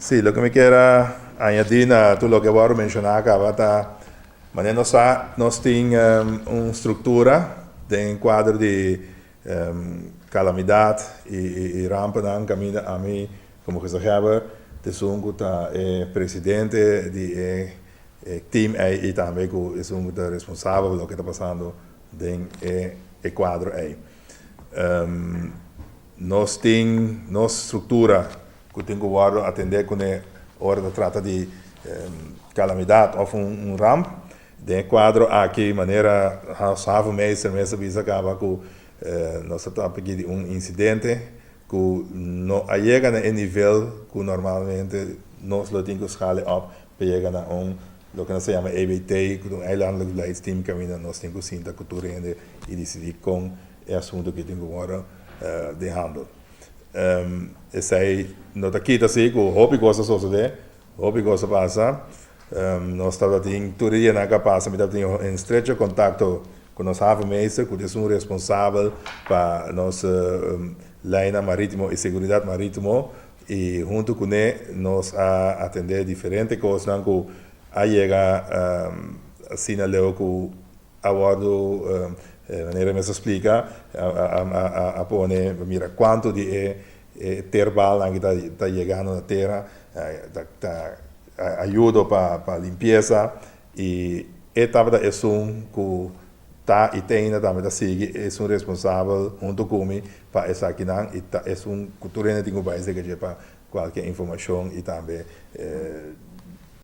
Sí, loke mi kier a añadí na tur loke bo a menshoná kaba ta manera nos sa nos tin un struktura den kuadro di kalamidat i rampennan kaminda ami komo gezaghebber ta esun ku ta e presidente di e team ei i tambe ku esun ku ta responsabel pa loke ta pasando den e kuadro ei. Nos tin nos struktura ku tin ku wòrdu atendé kuné ora ta trata di kalamidat òf un ramp. Den e kuadro aki, manera Hans Havenmeester mes a bisa kaba ku nos ta trata aki di un insidente ku no a yega na e nivel ku normalmente nos lo tin ku skala e òp pa yega na un loke nos ta yama EBT, ku ta un Eilandelijk Beleidsteam kaminda nos tin ku sinta ku tur hende i disidí kon e asuntu aki tin ku wòrdu dehandel. Esei no ta kita si ku hopi kos a sosodé, hopi kos a pasa. Nos tabatin tur e dianan ku a pasa mi tabatin en estrecho kontakto ku nos havenmeester ku ta esun responsabel pa nos leinan marítimo i seguridat marítimo i huntu kuné nos a atendé diferente kosnan ku a yega asina leu ku a wòrdu, manera mi a splika, a pone pa mira kuantu di e terbalnan ki ta yegando na tera ta ayudo pa limpiesa i e tabata esun ku ta i te ainda tambe ta sigui esun responsabel huntu ku mi pa esakinan i ta esun ku tur hende tin ku bai seka dje pa kualke informashon i tambe.